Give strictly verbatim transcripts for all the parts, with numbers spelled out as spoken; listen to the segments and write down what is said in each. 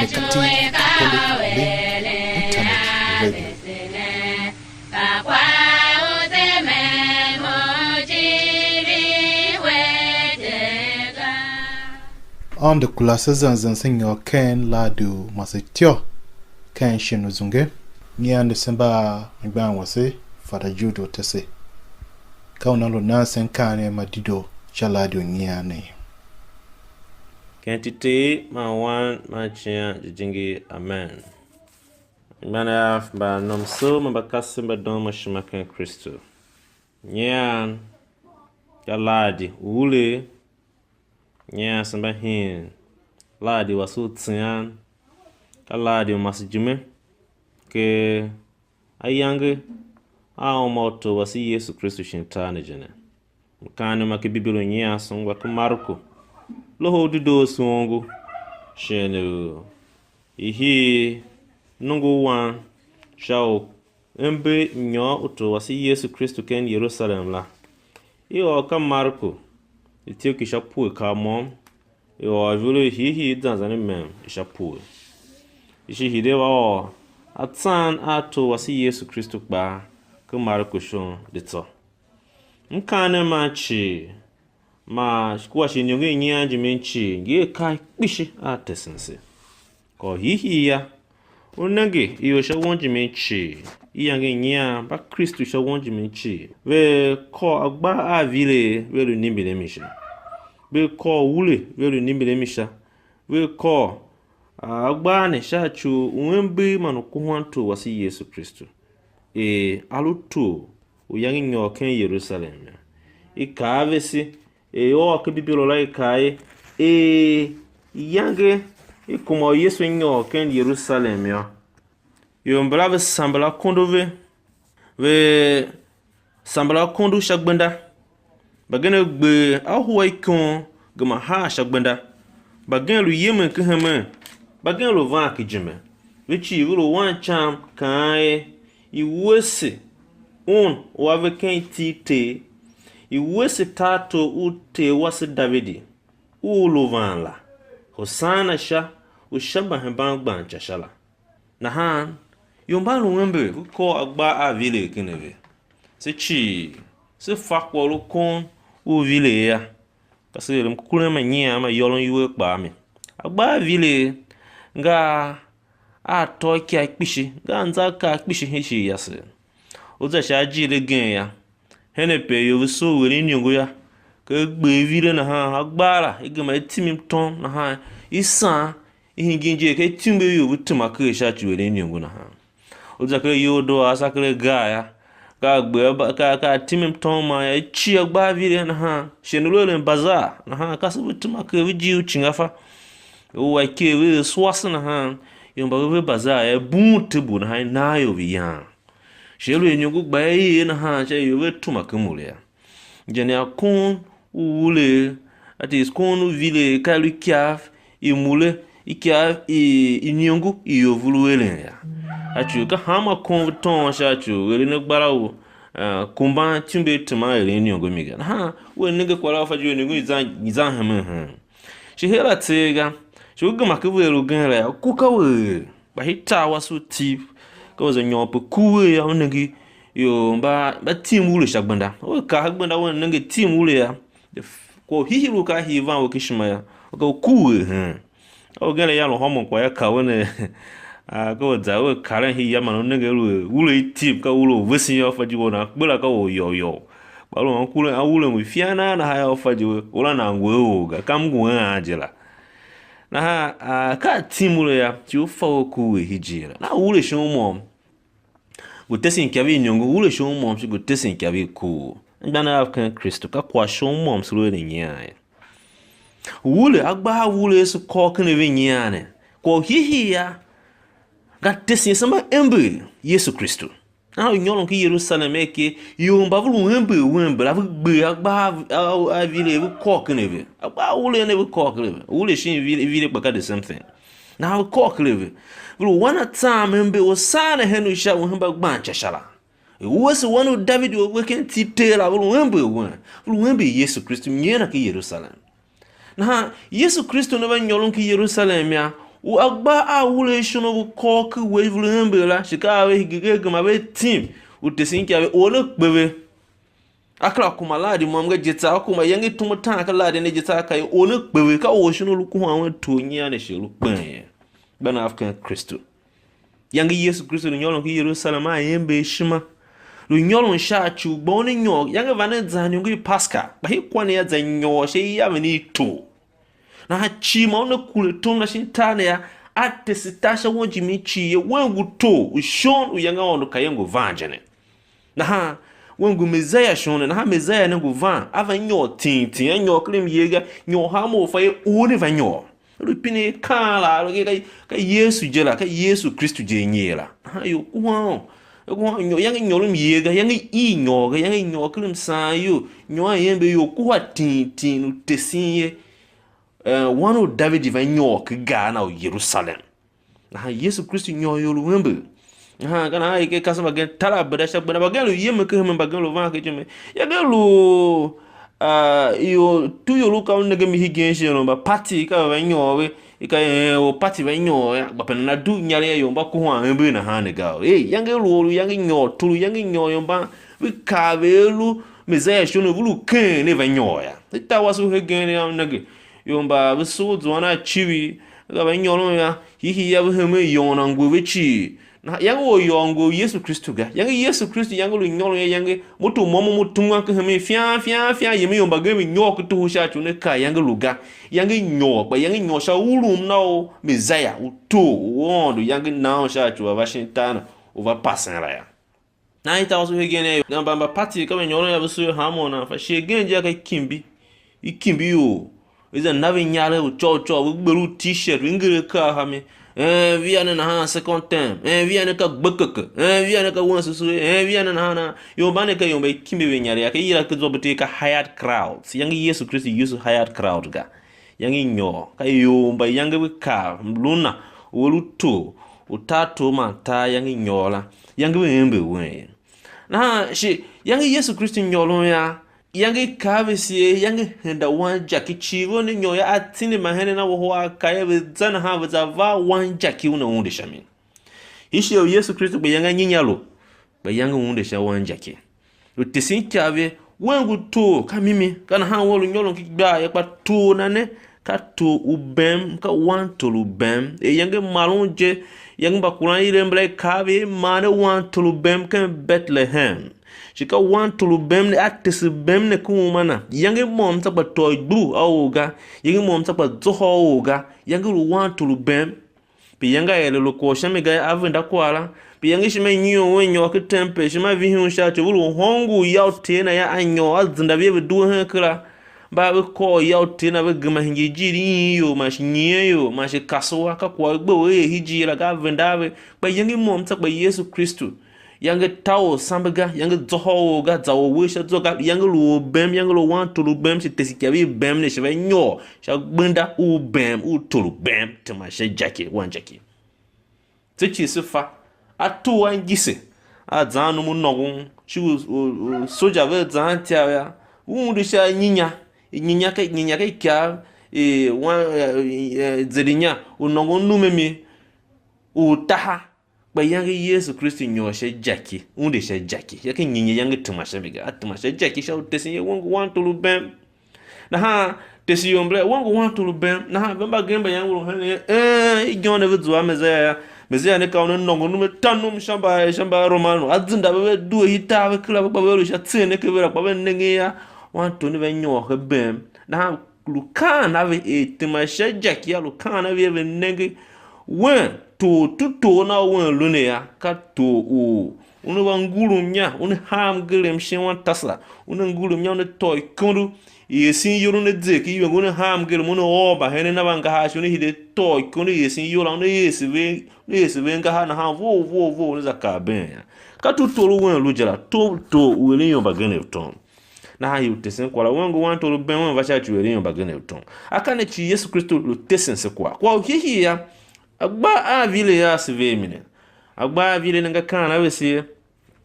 Active Catholic Link Internet Radio. Aôndo kura se zan zan se nyôr ken radio masetyô ken shin u zunge. Nyian ne se mba a anmgbian wase, Fada Jude Otese. Ka u nan lu nan se mkaanem ma dedoo sha radio nyian ne. Ken iti i Ter man Wan man Icighan Jijingi. Amen. Anmgbianev mba nomso man mbakasev mba doon mo ishima ken Kristu, nyian ka lahadi u ulegh, nyian se mba hiin lahadi wase u tsian, ka lahadi u masejime, ker ayange a uma u Tor wase Yesu Kristu shin tar ne je ne. Mkaanem ma ken Bibilo u nyian se ungwa ken Marku, loho u dedoo se ongo shin u i hii nongo wam sha u ember mnyôr u Tor wase Yesu Kristu ken Yerusalem la. I ôr ka Marku, ityough ki sha pue kar môm, i ôr ivur i hiihii zan zan i mem i sha pue. I shi hide va ôr atsan a Tor wase Yesu Kristu kpaa ken Marku shon di tsô. Mkaanem man cii, man kua shi iniongo i nyian jimin cii, ngi akaa kpishi a tesen se. Ka u hiihii yô, u nenge ior sha won jimin cii, iyange i nyian mba Kristu sha won jimin cii, ve kôr agbar a vilegh ve lu nimbile mi sha, ve kôr ule ve lu nimbile mi sha, ve kôr, ah, agbar ne sha ci u ember man u kohwan Tor wase Yesu Kristu, er a lu tor u iyange nyôr ken Yerusalem yô. I kaa a vese, er i ôr ken Bibilo la, i kaa er, er iyange i kuma u Yesu nyôr ken Yerusalem yô, ior mbala ve samber akondo ve, ve samber akondo sha gbenda. Mbagenev gber ahua ikon, gema haa sha gbenda. Mbagenev lu yemen ken hemen, mbagenev lu van ken ijime. Ve cii ve lu wan icam, kaan er, i wuese Un u a ve ken iti i Ter, i wuese tartor u Ter wase Davidi, u u lu van la, Hosana sha u sha mbahemban gban ica sha la. Nahan ior mba lu ember ve kôr agbar a vilegh ken a ve. Se cii se fa kwagh u lu kon u vilegh yô, ka se er mkuren ma nyian ma yôron iwer kpaa mi. Agbar a vilegh nga a tôô ikagh kpishi, nga a za akaa kpishi hen ishigh yase. U za sha ajiir agen yô, hen ape ior ve soo u eren iniongo yô, ka i gbe ivile nahan, agbar la i gema i timi mtom nahan, i saan, i hingir je, ka i timbe ior ve tema ker sha ci u eren iniongo nahan. U za ker iyol doo asa ker agar yô, ka a gbe aba-, ka, ka a timi mtom man yô, i cii agbar a vilegh nahan, shighe u lu eren bazar nahan, ka se ve tema ker ve jir u cinga fa. Ve wa ikev ve er swase nahan, ior mba ve ve bazar yô, i bughun tebul nahan, i nan ior ve yan. Shi aluer iniongo gba i er nahan sha ior ve tuma ken mure yô. Injania kon u ulegh, that is, kon u vilegh, ka i lu ikav i mure, ikav i, i iniongo i ior ve lu eren yô. A ci u ka hanma kon ve tôôn sha ci u eren agbara u, ah, kumban ityumbe i teman eren iniongo mi ga. Nahan wea nenge kwagh la, u fa je u iniongo i zan, i zan hemen hen. Shi her a tseegh ga, shi u gema ken vegher ugen la yô, ku ka u er, kpa hii tar wase u Tiv, ka u za nyôr pe ku er yô, u nenge ior mba, mba tim ule sha gbenda. U kar sha gbenda, u nenge tim ule yô, kwagh u hiihii u ka hii van we ken ishima yô, u ka u ku er hen. Ka ugen la yô, lu hômon kwagh yô, ka we ne, a, ka u za we karen hii yô, man u nenge lu er ule i Tiv, ka ule u vesen yô, fa je we u nan kpe la, ka u yôu yôu. Kpa lu an kure, a ule u ifian a nahan yô, fa je we, u la nan ngu a or ga, ka m ngu a an je la. Nahan, a, ka a tim ule yô, ci u fa we ku we hijir la. Na ule shon u môm, ngu tesen ikav i iniongo, ule shon u môm shi ngu tesen ikav i ku. Anmgbianev av ken Kristu, ka kwagh shon u môm se lu eren nyian ye. Ule, agbar a ule se kôr ken a ve nyian ne, kwagh u hiihii yô, nga tesen se mba ember Yesu Kristu. Nahan lu nyôron ken Yerusalem er ker ior mba ve lu ember wen mbala, ve gber agbar a, a, a vilegh, ve kôr ken a ve. Agbar a ule ne ve kôr ken a ve. Ule shin vile, vile kpa ka the same thing. Nahan ve kôr ken a ve. Ve lu wan atsam ember u saan ne hen u sha u hemba gban ica sha la. Wuese wan u Davidi u a we ken iti i Ter la, ve lu ember wen. Ve lu ember Yesu Kristu, nyer na ken Yerusalem. Nahan Yesu Kristu una va nyôron ken Yerusalem yô, U a gba a ure ishon u ve kôr ken uwegh ve lu ember la, shi ka a ve hingir a gema ve tim u tesen ikyav ve, or ne kpe ve. A kera kuma Lahadi môm ga je tsa, a kuma iyange i tom ataan ken Lahadi ne je tsa, a kaa er: Or ne kpe ve, ka or shon u lu kohwan un tor nyian ne shi lu kpen ye. Gba na ken Kristu. Iyange Yesu Kristu lu nyôron ken Yerusalem a ember ishima. Lu nyôron sha ci u gba un a nyôr, iyange vanden zan iniongo i Paska, kpa hii kwagh ne a za nyôr sha iyaven i tor. Nahan cii ma una kure tom na shin tar ne yô, a tese tar sha wen jimin cii ye, wen ngu tor u shon u iyange Aôndo ka ye ngu van je ne. Nahan wen ngu Messiah shon ne, nahan Messiah ne ngu van, a va nyôr ting ting, a nyôr ken myer ga, nyôr hanma u fa ye u ne va nyôr. Lu pine kaan la, lu ka, ka Yesu je la, ka Yesu Kristu je nyer la. Nahan ior kohwan, kohwan nyôr, iyange nyôr myer ga, iyange i nyôr ga, iyange nyôr ken msaan iyol, nyôr a iember iyol, kohwa ting ting u tesen ye. Eh, wan u Davidi va nyôr ken gar na u Yerusalem. Nahan Yesu Kristu nyôr ior u ember. Nahan ka nahan i ke kasen mbagenev tar a benda sha gbenda. Mbagenev lu yemen ken hemen, mbagenev lu van ken ityom. Iyange lu, ah, ior, tu ior u ka u nenge mi hegen shin, mba pati ka ve va nyôr ve. I ka, eh, or pati va nyôr yô, gba pe nana dugh inyaregh a ior mba kohwan ember nahan ne ga. Ei, iyange lu or u iyange nyôr, tulu iyange nyôr ior mban, ve kaa ve lu Messiah shon u ve lu ken ne va nyôr yô. I ta wase u hegen yô, nenge. Ior mba ve sugh zuan a icivir, ka va nyôron yô, hiihii ya ve hemen yôôn a ngu ve cii. Nahan iyange or yôôn ngu Yesu Kristu ga. Iyange Yesu Kristu iyange lu nyôron yô, iyange moto môm u mo tungwan ken hemen fian, fian, fian, yem ior mbagenev ve nyôr ken toho sha ci u ne kaa iyange lu ga. Iyange nyôr, kpa iyange nyôr sha urum na u Messiah, u tor u Aôndo iyange na un sha ci u a va shin tar ne, u va pasen la yô. Nahan i ta wase u hegen yô, mba, mba pati ka ve nyôron yô, ve sugh hanmô nan, fa shighe gen je a ka ikimbi, ikimbi ior, ve za na ve inyaregh u côgh u côgh, ve gber u t-shirt, ve nger akaa a mi, eh, via ne nahan second term, eh, via ne ka gbekeke, eh, via ne ka wen susue, eh, via ne nahan nahan. Ior mban ne ka ior mba i kimbi ve inyaregh, ka i yila ken zwa u bete ka hired crowds. Iyange Yesu Kristu Yesu hired crowd ga. Iyange i nyôr, ka ior mba iyange ve kaa, lu na, u a lu tor, u tartor man tar iyange i nyôr la, iyange ve ember wen ye. Nahan shi iyange Yesu Kristu nyôron yô, iyange i kaa ve sie, iyange henda wan jaki, cii ve ne nyôr yô, a tindi mbahenen a woho a kaa yô, ve za nahan ve za va a wan jaki una unde sha mi. Hii shighe u Yesu Kristu gba iyange anyinya lu, gba iyange unde sha wan jaki. Lu tesen ikyav ye, wen ngu tor, ka mimi, ka nahan wen lu nyôron ki igbar ye, kpa tor na ne, ka tor u bem, ka wantor u bem. Er iyange maren je, iyange mbakuranyilev mbala i kaa ve er: Mar ne wantor u bem ken Betlehem. Shi ka wantor u bem ne, a tese bem ne ken uma na. Iyange môm tsô gba tôô igbudu a or ga, iyange môm tsô gba zôhô a or ga, iyange lu wantor u bem. Pe iyange a er a lu kwagh u sha mi ga, a venda kwagh la. Pe iyange ishima i nyion un nyôr ken tempel, ishima a vihi un sha ci, ve lu hôngor ya u Ter na yô, a nyôr, a zenda ve, ve due hen kera. Mba ve kôr ya u Ter na, ve gema hingir ijiir i iyol man shi nyian iyol man shi kasua, ka kwagh u i gbe u er hijir la ga, a venda a ve. Kpa iyange i môm tsô gba Yesu Kristu. Iyange ta or sambe ga, iyange zôhô or ga, za or uwegh sha zwa ga, iyange lu or bem, iyange lu wantor u bem, shi tese ikyav i bem ne, shi va nyôr sha gbenda u bem, u tor u bem, tema sha jaki, wan jaki. Se cii se fa, a tugh a ngise, a zan nom u nôngon, shi u, u, u soja ve zan ityav yô, ve undu sha nyinya, nyinya ka, nyinya ka ikyav, e, wan, e, e, zedinya, u nôngon numemi, u taha. Kpa iyange Yesu Kristu nyôr sha jaki, unde sha jaki. Sha ken nyinya iyange tema sha mi ga. A tema sha jaki sha u tesen ye, we ngu wantor u bem. Nahan tese ior mbala, we ngu wantor u bem. Nahan ve mbagenev mba iyange lu hen ye, ee, i gyon ne ve zua Messiah ya. Messiah ne ka una nôngo num a ta num sha mba, sha mba Romano. A zenda ve, ve due i tar ve kera, ve kpa ve lu sha tsen ne ke ve la, kpa ve nenge ya. Wantor ne va nyôr he bem. Nahan lu kaan a ve er tema sha jaki, a lu kaan a ve er ve nenge, wen tor tutor na u wen lu ne yô, ka tor u una va ngurum inya, una haa mngerem shin wantasa, una ngurum inya, una tôô ikondo, i esen iyol, una zer ken iwenge, una haa mngerem, una ôô mbahenen na va ngahar shi, una hide tôô ikondo i esen iyol la, una ese ve, una ese ve angahar nahan vough vough vough, una za kar been yô. Ka tutor u wen lu je la, tor, tor u eren ior mbagenev tom. Nahan ior tesen kwagh la, wen ngu wantor u bem, wen va sha ci u eren ior mbagenev tom. Akaa ne cii Yesu Kristu lu tesen se kwagh. Kwagh u hiihii yô, a gba a vile a ase ve a mi ne. A gba a vile ne nga kaan a ve se ye.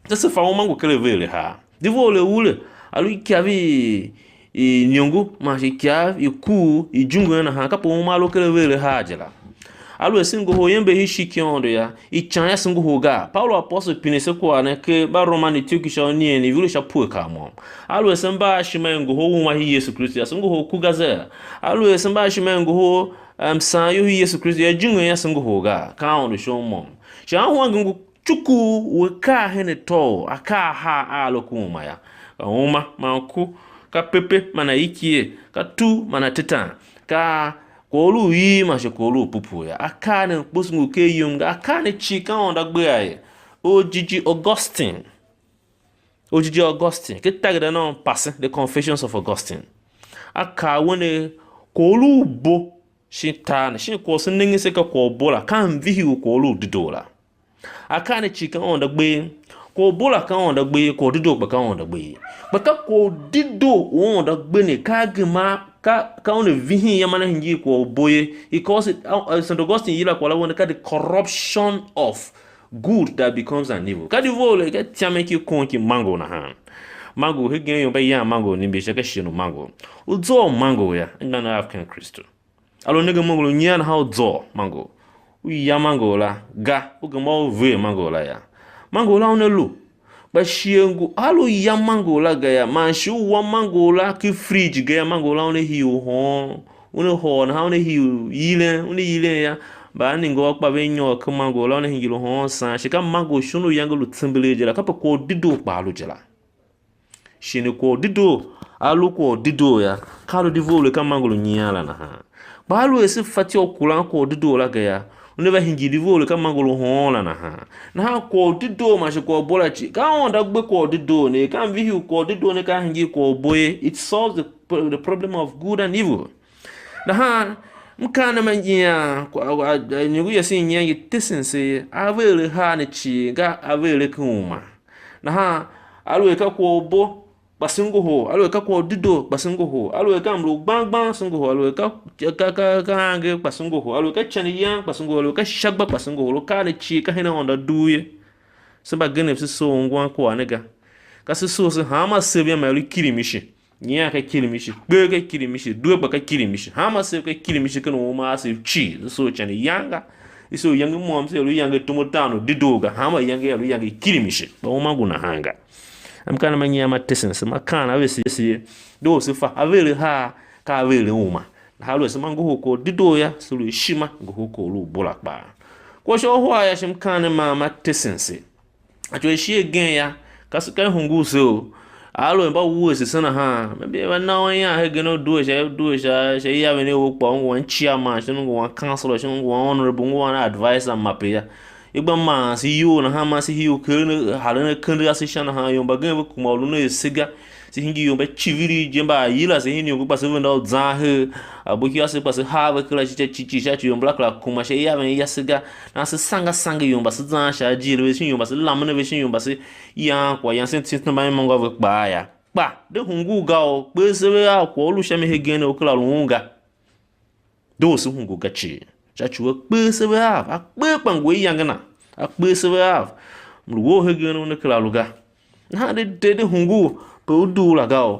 Se, se fa uma ngu ker a veere haa. Di vough le ule, a lu ikyav i, i iniongo, man shi ikyav i kuugh, i jungwen nahan, kape uma a lu ker a veere haa je la. Aluer se ngohol iember i shi ki Aôndo yô, ican yô, se ngohol gaa? Paulu apôstol pine se kwagh ne ken Mbaroma ne ityough ki sha unieen, ivur sha pue kar môm. Aluer se mba a ishima i ngohol uma i Yesu Kristu yô, se ngohol ku ga zee? Aluer se mba a ishima i ngohol, em, saan iyol i Yesu Kristu yô, ijime yô, se ngohol gaa? Ka Aôndo shon môm. Shi ahwa ngi ngu cuku u a kaa hen atô u akaa a a lu ku uma yô. Ka uma man ku, ka pepe man aikie, ka tu man atetan, ka kwagh u lu u ii man shi kwagh u lu u pupuu yô. Akaa ne kposo ngu ken yum ga, akaa ne cii ka Aôndo a gbe a ye. Orjighjigh Augustine, Orjighjigh Augustine, ken tageda na u Mpase, The Confessions of Augustine, a kaa wen er kwagh u lu u bo shin tar ne, shin kwagh u se nenge se ka kwagh u bo la, ka mvihi u kwagh u lu u dedoo la. Akaa ne cii ka Aôndo a gbe ye. Kwagh u bo la ka Aôndo a gbe ye, kwagh u dedoo kpa ka Aôndo a gbe ye. Kpa ka kwagh u dedoo u Aôndo a gbe ne, ka a gema, ka, ka una vihin yô, man a hingir kwagh u bo ye. Because it, uh, uh, Saint Augustine yila kwagh la wen ka the corruption of good that becomes an evil. Ka di vough le, ka ityamen ki kon ki mango nahan. Mango, hegen ior mba yan mango ni mbi sha ka shighe u mango. U zôô mango yô, anmgbian av ken Kristu. A lu nenge mango lu nyian nahan u zôô mango. U ya mango la ga, u gema u ver mango la yô. Mango la una lu. Kpa shighe ngu a lu ya mango la ga yô, man shi u wa mango la ken fridge ga yô, mango la una hii u hôôn, una hôô nahan una hii u yilen, una yilen yô, mba a nenge u kpa ve nyôr ken mango la, una hingir u hôôn saan, shi ka mango shon u yange lu tsembelee je la, kape kwagh u dedoo kpaa lu je la. Shin kwagh u dedoo a lu kwagh u dedoo yô, ka a lu di vough le ka mango lu nyian la nahan. Kpa aluer se fatyô u kuran kwagh u dedoo la ga yô, una va hingir di vough le ka mango lu hôôn la nahan. Nahan kwagh u dedoo man shi kwagh u bo la cii, ka Aôndo a gbe kwagh u dedoo ne, ka mvihi u kwagh u dedoo ne ka a hingir kwagh u bo ye. It solves the, the problem of good and evil. Nahan m kaa ne ma nyian, kwa-, a, a, iniongo yase i nyian ngi tesen se ye, a ve ere haa ne cii, nga a ve ere ken uma. Nahan aluer ka kwagh u bo, kpa se ngohol, aluer ka kwagh u dedoo, kpa se ngohol, aluer ka mlu gbang gbang, se ngohol, aluer ka, ka, ka, ka angev, kpa se ngohol, aluer ka ican i yan, kpa se ngohol, aluer ka ishagba, kpa se ngohol, akaa ne cii ka hen Aôndo a dugh ye. Se mbagenev se soo ungwan kwagh ne ga. Ka se soo se hanma asev yô, ma i lu kirimishi. Nyian ka kirimishi, kper ka kirimishi, due kpa ka kirimishi. Hanma asev ka kirimishi ken uma asev cii. Se soo ican i yan ga. I soo iyange môm se lu iyange tom utaan u dedoo ga. Hanma iyange ia lu iyange kirimishi. Kpa uma ngu nahan ga. M kaa ne ma nyian ma tesen se, ma kaan a vese ye, doo se fa, a ve ere haa, ka a ve ere uma. Nahan aluer se ma ngohol kwagh u dedoo yô, se lu ishima, ngohol kwagh u lu u bo la kpaa. Kwagh sha uhar yô, shi m kaan ne ma ma tesen se. A tso ishigh igen yô, ka se ka i hungul se u, aluer mba wuese se nahan, maybe va na u ian hegen u due sha, u due sha, sha iyaven i u kpa u ngu wan chairman, shin u ngu wan councillor, shin u ngu wan honorable, u ngu wan advisor mape yô. I gba maan se iyol nahan, man se hii u keren haren akende ase sha nahan, ior mbagenev ve kuma u lu ne ase ga, se hingir ior mba civir je, mba yila se hen iniongo, kpa se venda u zan her aboki ase, kpa se haa ve kera sha ci, ci, sha ci, ior mbala kera kuma sha iyaven yase ga. Nahan se sange sange ior mba se zan sha ajiir ve, shin ior mba se lamen ve, shin ior mba se yan kwaghyan, se tsen tamba imôngo a ve kpaa yô. Kpa de hungul ga u kper se ve a kwagh u lu sha mi hegen ne u kera lu un ga. Doo se hungul ga cii. Sha ci u a kper se ve av, a kper kpa ngu a iyange na, a kper se ve av. Mlu wou hegen u ne kera lu ga. Nahan de, de, de hungul pe u dugh la ga o.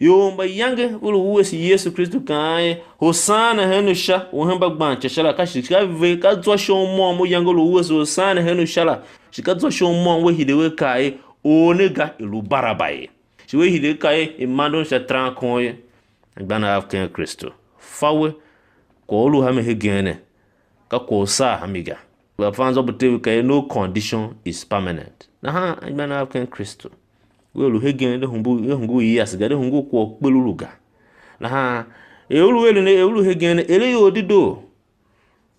Ior mbayange ve lu wuese Yesu Kristu kaan er: Hosana hen u Sha u hemba gban ica Sha la, ka shi ka ve, ka zwa shon môm u yange lu wuese Hosana hen u Sha la, shi ka zwa shon môm we hide we kaa er: Or ne ga, i lu Baraba ye. Shi we hide we kaa er: I mandon sha terankon ye. Anmgbian av ken Kristu, fa we, kwagh u lu a mi hegen ne, ka kwagh u saa a mi ga. Vea fan zwa bu te ve kaa er: No condition is permanent. Nahan anmgbian av ken Kristu, wea lu hegen de hungul, de hungul yase ga, de hungul kwagh u kper u lu ga. Nahan er u lu eren ne, er u lu hegen ne, ere ior dedoo.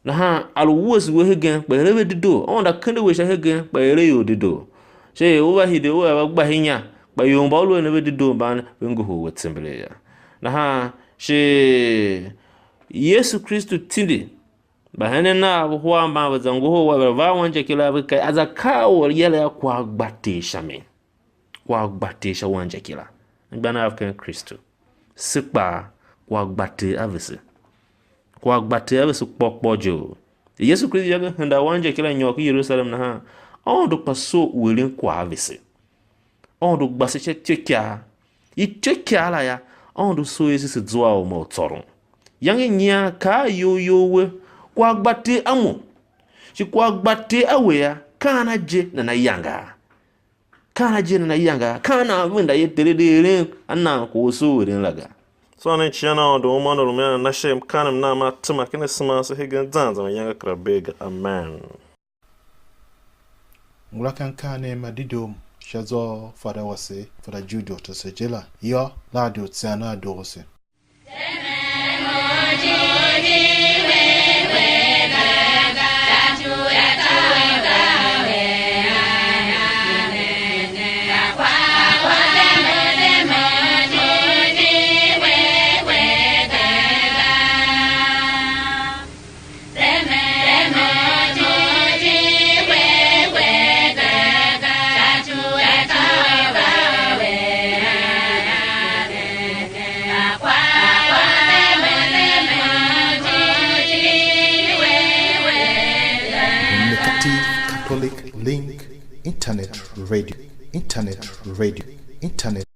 Nahan a lu wuese we hegen, kpa ere ve dedoo. Aôndo a kende we sha hegen, kpa ere ior dedoo. Sha er u va hide, u va gba inya, kpa ior mba u lu eren ve dedoo mban, ve ngohol we tsembelee yô. Nahan shi Yesu Kristu tindi mbahenen nav uhar mban ve za ngohol a, ve va a wanjaki la, ve kaa, a za kaa a or yila yô, kwagh gba Ter sha mi. Kwagh gba Ter sha wanjaki la. Anmgbian av ken Kristu, se kpaa, kwagh gba Ter a vese. Kwagh gba Ter a vese kpôr kpôr je o. Yesu Kristu yange henda wanjaki la nyôr ken Yerusalem nahan, Aôndo kpa soo u eren kwagh a vese. Aôndo gba se sha ityôkyaa. Ityôkyaa la yô, Aôndo soo ase se zua a uma u tsôron. Yange nyian, kaa iyol you we, Kwagh gba Ter a mo, shi kwagh gba Ter a we yô, ka an a je nana yange a? Ka an a je nana yange a? Ka an a venda ye Tere de eren a nan kwagh u se u eren la ga? Tsô nen icighan Aôndo uma na lu mea na sha mkaanem nam a tema ken asema ase hegen zan zan ayange kera bee ga. Amen. Ngula ken mkaanem ma dedoo sha zwa u Fada wase, Fada Jude Ortose je la, yô, la a doo tsen a doo se. Negative Catholic Link Internet Radio, Internet Radio, Internet.